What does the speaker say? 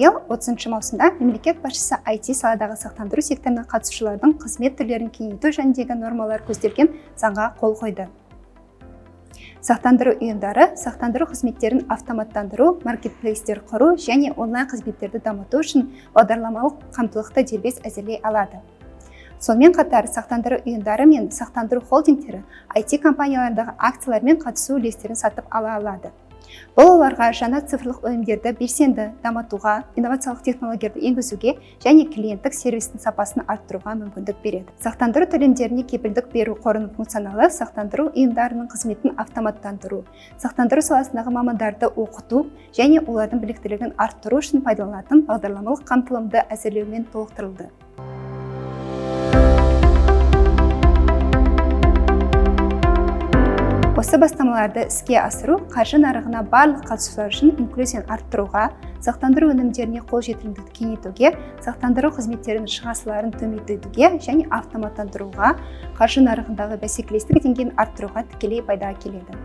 Биыл 30 маусымда мемлекет басшысы IT саладағы сақтандыру секторына қатысушылардың қызмет түрлерін кеңейту жөніндегі нормалар көзделген заңға қол қойды. Сақтандыру ұйымдары сақтандыру қызметтерін автоматтандыру, маркетплейстер құру және онлайн қызметтерді дамыту үшін бағдарламалық қамтылықты дербес әзірлей алады. Сонымен қатар сақтандыру ұйымдары мен сақтандыру холдингтері IT компанияларындағы акциялар мен қатысу үлестерін сатып ала алады. Бұл оларға жаңа цифрлық өнімдерді белсенді дамытуға, инновациялық технологияларды енгізуге және клиенттік сервистің сапасын арттыруға мүмкіндік береді. Сақтандыру төлемдеріне кепілдік беру қорының функционалы сақтандыру ұйымдарының қызметін автоматтандыру, сақтандыру саласындағы мамандарды оқыту және олардың біліктілігін арттыру үшін пайдаланылатын бағдарламалық қамтылымды әзірлеумен толықтырылды. Осы бастамаларды іске асыру қаржы нарығына барлық қатысушылар үшін инклюзияны арттыруға, сақтандыру өнімдеріне қол жетімділікті кеңейтуге, сақтандыру қызметтерінің шығасыларын төмендетуге және автоматтандыруға, қаржы нарығындағы бәсекелестік деңгейін арттыруға тікелей пайда әкеледі.